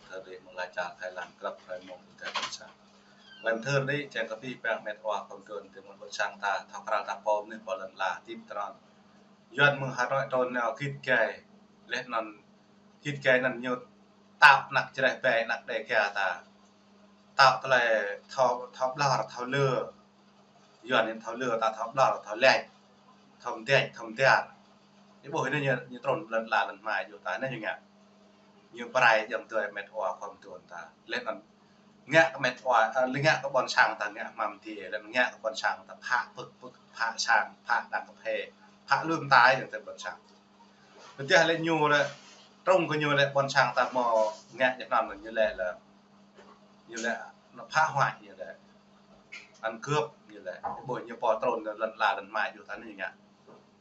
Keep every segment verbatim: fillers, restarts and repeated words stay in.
Thơ đi mơ̆ng lai čar Thái Lan krăp hrơi mông ƀing ta ƀôn sang. Lăm thơ đi čang kơ abih bang met wa khŏm tuan tơ mơ̆ng ƀôn sang ta, thâo krăn ta pô mơnuih pô lŏn la tip tơnăn. Yuan mơ̆ng Hà Nội trŭn nao git gai, laih anŭn git gai anŭn ñu tao anăk čreh ƀe anăk Đêga ta. Tao tơlơi thâo, thâo ƀlŏr, thâo lơ. Yuan ñu thâo lơ, ta thâo ƀlŏr, thâo lĕč, thâo mdĕč, thâo mdar. Ih ƀuh anai ñu, ñu trŭn lŏn la lŏn hmua yua ta anai ñu ngă. Ñu pơrai jơ̆ng tui met wa khŏm tuan ta. Laih anŭn ngă kơ met wa, ơ, laih ngă kơ ƀôn sang ta ngă hmam ti, laih ngă kơ ƀôn sang ta phă pơ̆k pơ̆k, phă sang, phă đang kơphê, phă lŭm tai jơ̆ng tui ƀôn sang. Pơdah lĕ ñu lĕ, trŭn kơ ñu lĕ ƀôn sang ta mơ̆ ngă jơ̆ anŭn ñu lĕ lĕ, ñu lĕ, ñu phá hoại ñu lĕ. Ăn cướp ñu lĕ. Ih ƀuh ñu pô trŭn lŏn la lŏn hmua yua ta anai ñu ngă.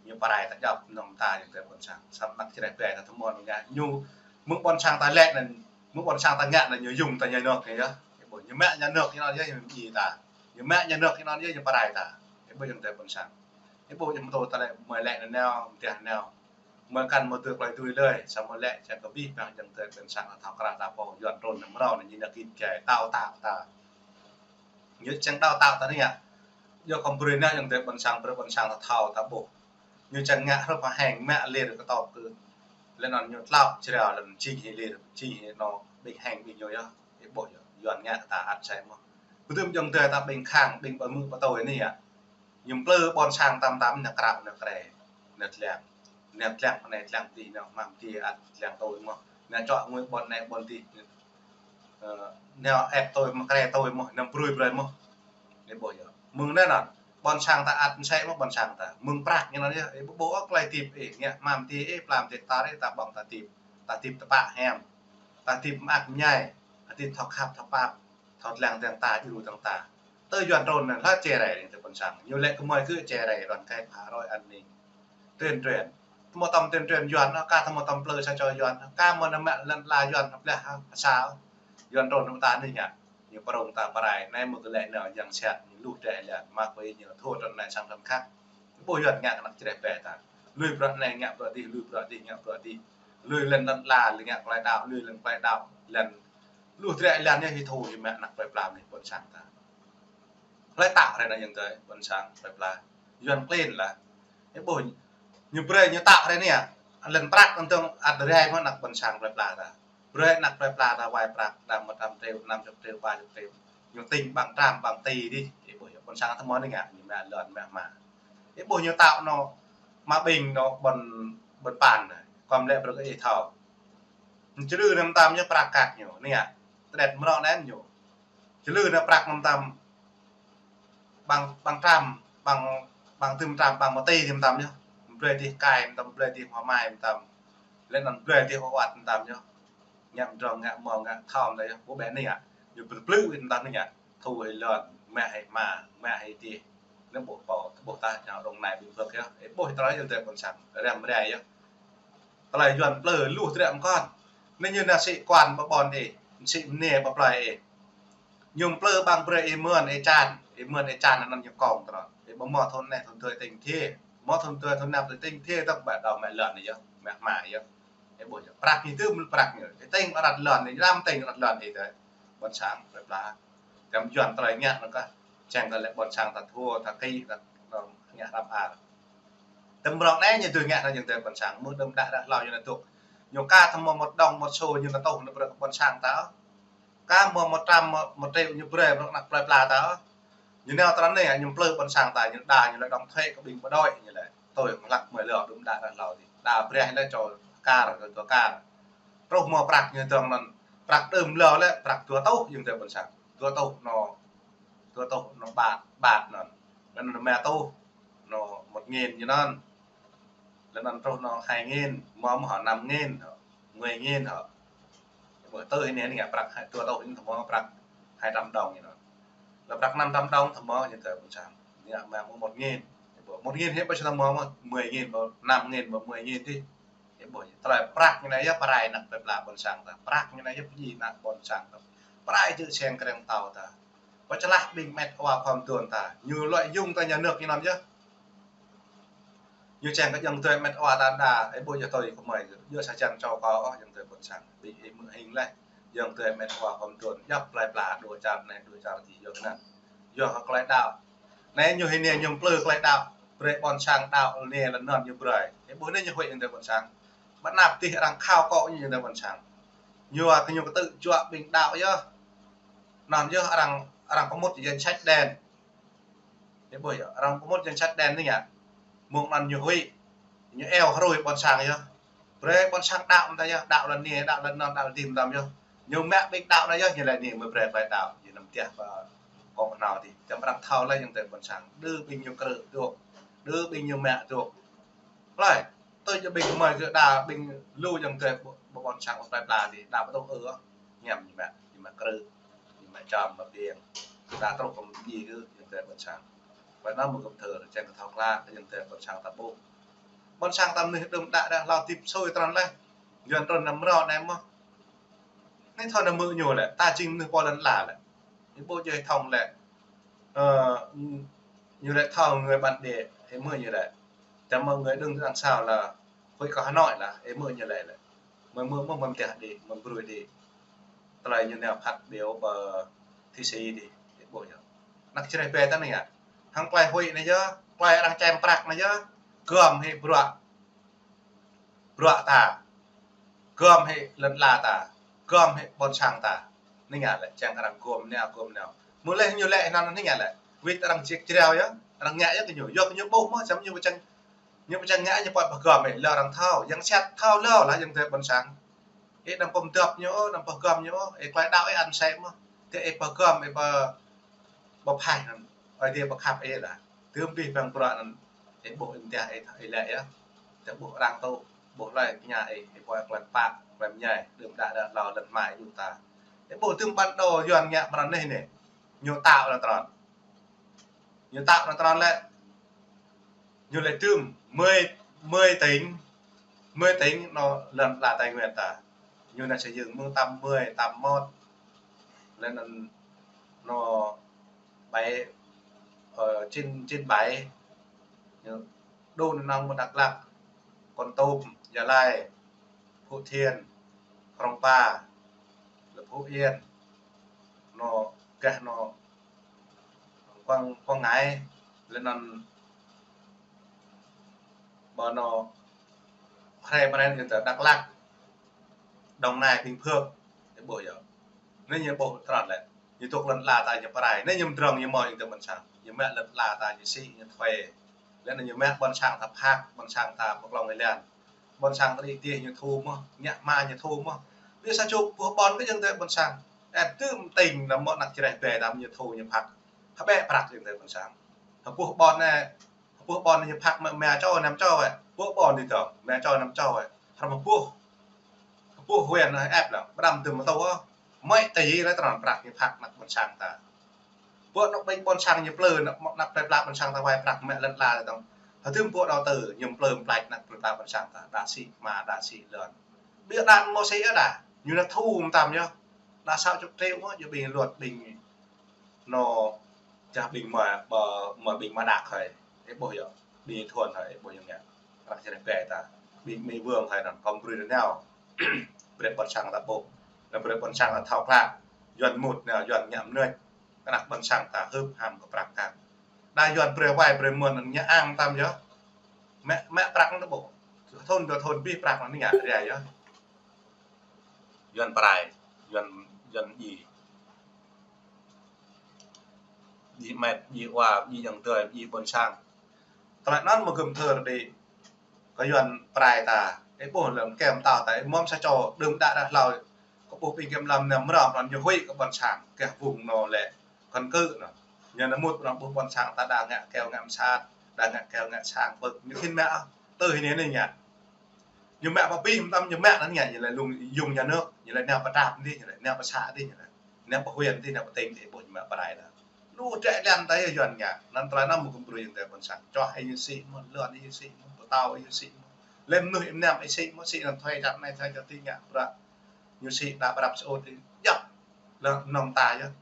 Ñu pơrai ta djŏp nŏng ta jơ̆ng tui ƀôn sang. Samơ̆ anăk čreh ƀe ta tơmơ̆n ngă. Ñu mơ̆ng ƀôn sang ta lĕ anŭn, mơ̆ng ƀôn sang ta ngă anŭn ñu yŭng ta nhà nước anai yơh. Ih ƀuh ñu mă nhà nước ñu anŭn yơh ñu ƀu djơ̆ ta. Ñu mă nhà nước ñu anŭn yơh ñu pơrai ta. Ih ƀuh jơ̆ng tui ƀôn sang. Ih ƀuh ñu mơ̆ tơ ta lĕ mơi lĕ anŭn nao, mơ̆ tơdah nao. Mơi kăn mơ̆ tơ tơlơi tui lơi, samơ̆ lĕ čang kơ abih bang jơ̆ng tui ƀôn sang ta thâo krăn ta pô Yuan trŭn nao mrâo anŭn ñu nao git gai, đào tạo ta. Ñu čang đào tạo ta anai ngă. Yua khŏm brơi nao jơ̆ng tui ƀôn sang, brơi ƀôn sang ta thâo ta ƀuh. Ñu čang ngă hrup hăng mă lir kơtŏk kơ. Laih anŭn ñu tlao jrao laih anŭn jing hĭ lir, jing hĭ anŏ ƀing hăng ƀing ñu yơh. Ih ƀuh yơh, Yuan ngă kơ ta ăt sai mơ̆. Kơdơ̆m jơ̆ng tui ta ƀing khăng, ƀing pơmư̆ pơtô anai ngă. Ñu plư ƀôn sang tam tam nao krao nao krê, nao tlang. Nao tlang anai tlang adih, nao hmam adih ăt tlang tui mơ̆. Nao čŏk ngui ƀôn anai ƀôn adih. Ơ, nao ĕp tui mơ̆, krê tui mơ̆, nao brui brơi mơ̆. Ih ƀuh yơh. Mơ̆ng anai anŭn, ƀôn sang ta ăt sai mơ̆ ƀôn sang ta. Mơ̆ng prăk ñu anŭn yơh, ih ƀuh ƀuh ôh tơlơi tip ih, ngă hmam adih ih, plam adih tar ih, ta ƀơ̆ng ta tip. Ta tip tơpă hiam. Ta tip mơak mơñai. Ta tip thâo khăp thâo pap. Thâo tlang tang ta, djru tang ta. Tơ Yuan trŭn anŭn hla čê rai jơ̆ng tui ƀôn sang. Ñu lĕ kơmơi kơ čê rai đoàn kết phá rối an ninh. Tuyên truyền. Tơmơ̆ tơm tuyên truyền Yuan, ka tơmơ̆ tơm plư sa čô Yuan, ka mơ̆ nao mă lŏn la Yuan, blah ha, sa. Yuan trŭn anŭn ta anai ngă. Ñu prŏng ta pơrai, anai mơ̆ kơ lĕ nao yang sat, ñu luh tơlơi lĕ, mă kơ ñu thua trŭn anai sang trŭn khăp. Ƀuh Yuan ngă kơ anăk čreh ƀe ta. Lui bruă anai ngă bruă adih, lui bruă adih ngă bruă adih. Lui lŏn lŏn la, lui ngă tơlơi đaŏ, lui lŏn tơlơi đaŏ, lŏn luh tơlơi lĕ ñu hĭ thâo hĭ mă anăk plơi pla anai ƀôn sang ta. Hlơi tao rai anai jơ̆ng tui ƀôn sang plơi pla. Yuan klin lah. Ih ƀuh ñu brơi ñu tao rai anai. Lŏn prăk anŭn tơ̆ng ăt rai mơ̆ anăk ƀôn sang plơi pla ta. Brơi anăk plơi pla ta wai prăk, đa mơ̆ trăm triệu, năm chục triệu, ba chục triệu. Ñu tĭng ƀăng trăm, ƀăng tỷ adih. Ih ƀuh yơh, ƀôn sang ta mơ̆ anai ngă, ñu mă lŏn mă hmua. Ih ƀuh ñu tao anŏ, mă ƀing anŏ ƀôn, ƀôn păn anai. Khŏm lĕ brơi kơ ih thâo. Ñu čơlư anai mơtam ñu prăk kăk ñu. Anai ngă, tơđĕt mrŏ anai ñu. Čơlư anai prăk anai mơtam ƀăng, ƀăng trăm, ƀăng, ƀăng tơm trăm, ƀăng mơti tơm tam yơh. Brơi adih kai mơtam, brơi adih hmua mai mơtam. Laih anŭn brơi adih ôat mơtam yơh. Ngă mdrŏng, ngă mơ̆, ngă thâo mơtam yơh. Ƀuh ƀĕ anai ngă. Ñu plư plư mơtam anai ngă. Thâo hĭ lŏn, mă hĭ hmua, mă hĭ adih. Anai ƀuh pô, ƀuh ta čang rŏng anai ƀing pơk yơh. Ih ƀuh tơlơi jơ̆ng tui ƀôn sang. Răm rai yơh. Tơlơi Yuan plư luh tơlơi mơkŏn. Anai ñu nao sĭ kuan ƀơi ƀôn ih. Sĭ mơnê ƀơi plơi ih. Ñu plư ƀăng brơi ih mơ̆n ih čan, ih mơ̆n ih čan anŭn ñu kông tơnăn. Ih ƀu mơ̆ thŭn anai thŭn tui tĭng thiê. Mơ̆ thŭn tui thŭn năm tui tĭng thiê tơ̆ ƀă đaŏ mă lŏn ih yơh, mă hmua ih yơh. Ih ƀuh yơh, prăk ñu tơm prăk ñu. Ih tĭng ăt lŏn ih, năm tĭng ăt lŏn ih tơ̆. Ƀôn sang plơi pla. Tơm Yuan tơlơi ngă anŭn kah, čang kơ lĕ ƀôn sang ta thua, ta kĭ, ta, ta ngă hrăp ar. Tơm mrŏng anai ñu tui ngă anŭn jơ̆ng tui ƀôn sang, mơ̆ đưm đă đă hlâo ñu nao tŭk. Ñu ka tơmơ̆ một đồng một xu ñu nao tŭk nao brơi kơ ƀôn sang ta. Ka mơ̆ một trăm, một triệu ñu brơi brơi anăk plơi pla ta. Ñu nao tơlơi anai, ñu plư ƀôn sang ta, ñu đa ñu lĕ đóng thuế kơ ƀing bộ đội ñu lĕ. Tui mơ̆ hlăk mơi lơ đưm đă đă hlâo adih. Đa brơi lĕ čô kar, čô kar. Truh mơ̆ prăk ñu tơ̆ng anŭn, prăk đưm lơ lĕ, prăk dua tuh jơ̆ng tui ƀôn sang. Dua tuh anŏ, dua tuh anŏ ƀat, ƀat anŭn. Anŭn mă tuh anŏ một nghìn ñu anŭn. Laih anŭn truh anŏ hai nghìn, mơ̆ mơ̆ hŏ năm nghìn hŏ, mười nghìn hŏ. Ƀơi tơ anai anai ngă prăk hai, dua tuh anŭn tơmơ̆ prăk hai trăm đồng ñu anŭn. Lĕ prăk năm trăm đồng tơmơ̆ ñu tui ƀôn sang. Ngă mă mơ̆ một nghìn. Một nghìn hĭ ƀơi sa tơmơ̆ mơ̆, mười nghìn ƀơi, năm nghìn ƀơi, mười nghìn adih. Ih ƀuh yơh, tơlơi prăk ñu anai yơh pơrai anăk plơi pla ƀôn sang ta. Prăk ñu anai yơh pơdjai anăk ƀôn sang ta. Pơrai čư̆ čeng kreng tâo ta. Pơčơlah ƀing met wa khŏm tuan ta. Ñu lợi dụng ta nhà nước ñu anŭn yơh. Ñu čang kơ jơ̆ng tui met wa ta đa, ih ƀuh yơh tui kơmơi, yua sa čang čô kâo ôh jơ̆ng tui ƀôn sang. Ƀing ih mơ̆ hing laih. Yŏng tơi met wa khom tuan, djăp plơi pla, dua čar anai, dua čar adih, yua kơ anŭn. Yua kơ tơlơi đaŏ. Anai ñu hĭ anai ñu plư tơlơi đaŏ. Brơi ƀôn sang đaŏ anai lŏn anŭn ñu brơi. Ih ƀuh anai ñu huĭ yŏng tơi ƀôn sang. Ƀơi anăp adih arăng khao kơ ñu yŏng tơi ƀôn sang. Ñu kơ ñu kơtư̆ juă ƀing đaŏ yơh. Anŭn yơh arăng, arăng pơmŭt danh sách đen. Ih ƀuh yơh, arăng pơmŭt danh sách đen anai yơh. Mơ̆ng anŭn ñu huĭ, ñu iâu hrui ƀôn sang yơh. Brơi ƀôn sang đaŏ mơ̆n ta yơh, đaŏ lŏn anai, đaŏ lŏn anŭn, đaŏ lŏn adih mơ̆n ta yơh. Ñu mă ƀing đaŏ anai yơh, ñu laĭ anai mơ̆ brơi tơlơi đaŏ, ñu năm tiah pơ kông pơhnâo adih. Čăm arăng thâo laih yŏng tơi ƀôn sang. Đơ ƀing ñu krư̆ dŏ, đơ ƀing ñu mă dŏ. Laih, tui jơ ƀing mơi kơ đa ƀing lu yŏng tơi ƀôn, ƀôn sang ƀôn plơi pla adih, đa pơtŭ ư. Ñăm ñu mă, ñu mă krư̆, ñu mă čăm, mă ƀiêng. Đa truh kơ mơ̆ng djai kơ yŏng tơi ƀôn sang. Ƀơi anŭn mơ̆ gum thơ, čang kơ thâo klă, kơ yŏng tơi ƀôn sang ta ƀuh. Ƀôn sang ta mơnuih đưm đă đah hlâo hơdip sui tơnăn laih. Yuan trŭn năm rŏ anai mơ̆n. Anai thâo anai mơ̆ ñu lĕ, ta jing mơnuih pô lŏn ala lĕ. Ih ƀuh jơh thông lĕ. Ơ, ñu lĕ thâo người bản địa, ih mơ̆ ñu lĕ. Čăm mơ̆ người đứng đằng sau là huĭ kơ Hà Nội là, ih mơ̆ ñu lĕ lĕ. Mơ̆, mơ̆, mơ̆, mơ̆ mơtiah adih, mơ̆ brơi adih. Tơlơi ñu nao phát biểu pơ thụy sĩ adih, ih ƀuh yơh. Anăk Jrai ƀe ta anai yơh. Hăng tơlơi huĭ anai yơh, tơlơi arăng čem prăk anai yơh. Gơm hĭ bruă bruă ta, gơm hĭ lŏn ala ta, gơm hĭ ƀôn sang ta. Anai ngă lĕ, čang arăng gơm anai, gơm anai. Mơ̆ laih ñu lĕ anŭn anai ngă lĕ. Wĭt arăng jek jrao yơh, arăng ngă yơh kơ ñu. Yua kơ ñu ƀuh mơ̆, čăm ñu pơčang, ñu pơčang ngă ñu pơgơm hĭ, lơ arăng thâo, yang sat thâo lơ lah yŏng tơi ƀôn sang. Ih đăm pơm dŏp ñu, đăm pơgơm ñu, ih tơlơi đaŏ ih ăn sĕ mơ̆n. Tơ ih pơgơm, ih pơ ƀu phaih anŭn. Ơi Adai ƀu khăp ih lah. Tơm abih bang bruă anŭn. Ih ƀuh ih mơtiah ih, ih lĕ yơh. Tơ ƀuh arăng tŭ, ƀuh laih tơña ih, ih pô ih klem pă, klem ñai, đưm đă đah hlâo lŏn hmua ih yua ta. Ih ƀuh tơm bản đồ Yuan ngă mơ̆n anai anai. Ñu đaŏ lŏn tròn. Ñu đaŏ lŏn tròn lĕ. Ñu lĕ tơm mười, mười tỉnh, mười tỉnh anŭn lŏn ala Tây Nguyên ta. Ñu nao xây dựng mơ̆ng tám mươi, tám mốt. Lĕ anŭn anŭn bảy, ờ, chín, chín bảy. Ñu đun năng mơ̆ng Dak Lak, Kon Tum, Gia Lai, Phú Thiện, Krông Pa, lĕ Phú Yên, anŭn gah anŭn Quảng, Quảng Ngãi, lĕ anŭn ƀơi anŭn hrơi mơ̆n anai yŏng tơi Dak Lak, Đồng Nai, Bình Phước, ih ƀuh yơh. Anai ñu ƀuh tròn lĕ. Ñu tŭk lŏn ala ta ñu pơrai. Anai ñu mdrŏng ñu mơ̆ yŏng tơi ƀôn sang. Ñu mă lŏn ala ta ñu sĭ ñu thuê. Lĕ anŭn ñu mă ƀôn sang ta phak, ƀôn sang ta pơklŏng ih lan. Ƀôn sang ta đĭ adih ñu thu mơ̆n, ngă hmua ñu thu mơ̆n. Ƀiă sa čô ƀuh ƀôn kơ yŏng tơi ƀôn sang. Ơ, tơm tỉnh anŭn mơ̆ anăk Jrai ƀe ta ñu thu ñu phak. Hơbĕ prăk yŏng tơi ƀôn sang. Hơƀuh ƀôn anai, ƀuh ƀôn ñu phak mă, mă čô, năm čô wĕ. Ƀuh ƀôn adih tơ, mă čô, năm čô wĕ. Hrŏm ƀuh. Ƀuh huyện anai ĕp lăng, ƀrăm tơm mơtô. Mơ̆ tơ yơh lĕ tròn prăk ñu phak anăk ƀôn sang ta. Ƀuh anŏ ƀing ƀôn sang ñu plư, anăk, anăk plơi pla ƀôn sang ta wai prăk mă lŏn ala ta tơ̆ng. Hơdôm ƀuh đaŏ tơ, ñu plư mă plơi anăk plơi pla ƀôn sang ta. Đa sĭ hmua, đa sĭ lŏn. Ƀiă đan mơ̆ sĭ yơh đa. Ñu nao thu mơtam yơh. Đa sáu chục triệu mơ̆, yua ƀing luật ƀing anŭn, čah ƀing mă, ƀơ, mă ƀing mă đak hơi. Ih ƀuh yơh. Ƀing thuần hơi, ih ƀuh yơh ngă. Prăk Jrai ƀe ta. Ƀing Mi Vương hơi anŭn, kŏm brơi anŭn nao. Brơi ƀôn sang ta ƀuh. Anŭn brơi ƀôn sang ta thâo klă. Yuan mŭt anai, Yuan ngă mơnuih. Kơ anăk ƀôn sang ta hưp ham kơ prăk kăk. Đa Yuan brơi wai brơi mơ̆n anŭn ngă ang mơtam yơh. Mă, mă prăk anŭn ta ƀuh. Thun, dua thun abih prăk anŭn ngă rai yơh. Yuan pơrai, Yuan, Yuan djai. Djai met, djai wa, djai yŏng tơi, djai ƀôn sang. Tơlơi anŭn mơ̆ gum thơ đĭ kơ Yuan pơrai ta. Ih ƀuh lăm kem tao ta, ih mơ̆m sa čô, đưm đă đah hlâo. Kơ ƀuh ƀing kem lăm năm rŏm, anŭn ñu huĭ kơ ƀôn sang, kơ vùng anŭn lĕ. Căn cứ anŭn. Ñu nao mŭt anŭn ƀuh ƀôn sang ta đa ngă keo ngă msat, đa ngă keo ngă sang pơ̆k. Ñu khĭn mă, tơ hĭ anai anai ngă. Ñu mă pơpĭ mơtam ñu mă anŭn ngă, ñu lĕ lung, dùng nhà nước, ñu lĕ nao pơtrap adih, ñu lĕ nao pơsă adih, ñu lĕ nao pơhuyen adih, nao pơtĭng adih, ƀuh ñu mă pơrai đa. Lu trĕ lăn ta yơh Yuan ngă, anŭn tơlơi anŭn mơ̆ gum brơi yŏng tơi ƀôn sang. Čoh ih ñu sĭ mơ̆n, lŏn ih ñu sĭ mơ̆n, pơtâo ih ñu sĭ mơ̆n. Lĕ mơnuih ih mơnam ih sĭ mơ̆n, sĭ anŭn thuê čar anai, thuê čar adih ngă bruă. Ñu sĭ đa prăp sơut ih, djŏp. Lŏn anŭn ta yơh.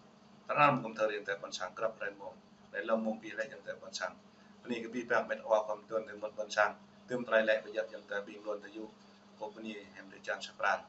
Tơlơi anŭn mơ̆ gum thơ yŏng tơi ƀôn sang grăp ren mơ̆n. Lĕ lŏm mơ̆ng abih lĕ yŏng tơi ƀôn sang. Bơni kơ abih bang met wa khom tuan tơ mŭt ƀôn sang. Tơm tơlơi lĕ pơjăp yŏng tơi ƀing lŏn tơ yŭ. Kơ bơni hăm tơ čan sa pran.